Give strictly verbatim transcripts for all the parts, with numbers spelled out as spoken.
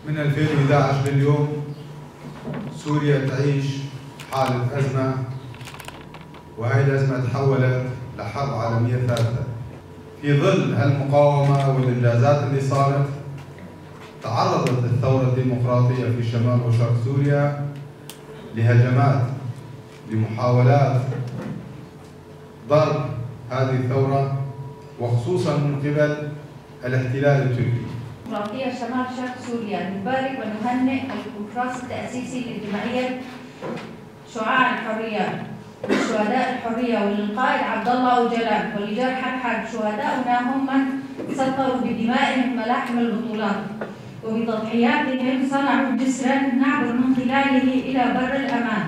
من ألفين وإحدعش لليوم سوريا تعيش حالة أزمة، وهاي الأزمة تحولت لحرب عالمية ثالثة. في ظل هالمقاومة والإنجازات اللي صارت، تعرضت الثورة الديمقراطية في شمال وشرق سوريا لهجمات، لمحاولات ضرب هذه الثورة، وخصوصًا من قبل الاحتلال التركي. ديمقراطية شمال شرق سوريا، نبارك ونهنئ الكونفرنس التأسيسي لجمعية شعاع الحرية، لشهداء الحرية، وللقائد عبد الله أوجلان، ولجرحى الحرب. شهداؤنا هم من سطروا بدمائهم ملاحم البطولات، وبتضحياتهم صنعوا جسرا نعبر من خلاله إلى بر الأمان.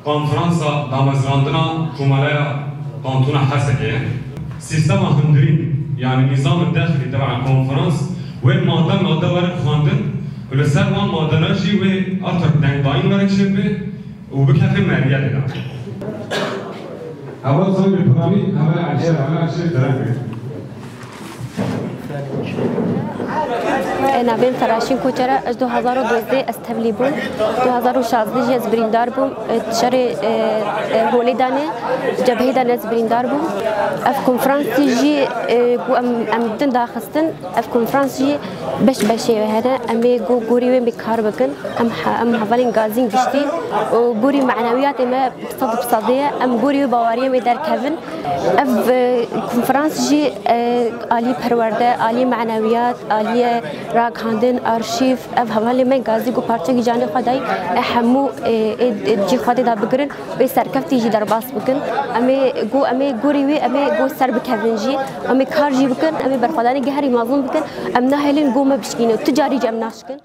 Konferansa damezrandina Komeleya Kantona Hesekê. Sîstema hundirîn, yanî nîzamên dexilî tebea konferans, wê made made werin xwendin û li ser wan madena jî wê artek dengdayîn werin çêbibe û bikeve meriyetê de. Heval Zangê Piranî, heval Elşê, heval Elşê Derengê. Navê min Feraşîn Koçer e, ez du hazar û dozdeh ez tevlî bûm, du hazar û şazdeh jî ez birîndar bûm. Şerê, e, e, Holê de ne, cebhê de ne ez birîndar bûm. Ev konferansî jî, e, ku em, em din daxistin, ev konferans jî beş beşê hene, em ê go-, gorî wê em ê kar bikin. Em he-, em hevalên gazîn giştî û gorî manewiyatê me bi sed bi sedê ye. Em gorî wê baweriyê wê derkevin. Ev, e, konferans jî, e, alî perwerde, alî manewiyat, alî ragihandin, arşîv, ev hevalê me gazî ku parçekî canê xwe dayî, e, hemû, e, ê, ê cî xwe tê de bigirin, wê serkeftî jî derbas bikin. Em ê go-, em ê gorî wê, em ê go ser bikevin jî, em ê kar jî bikin, em ê berxwedanî geherî mezin bikin. Em nahêlin go me bişkîne, tu carî jî em naşkin.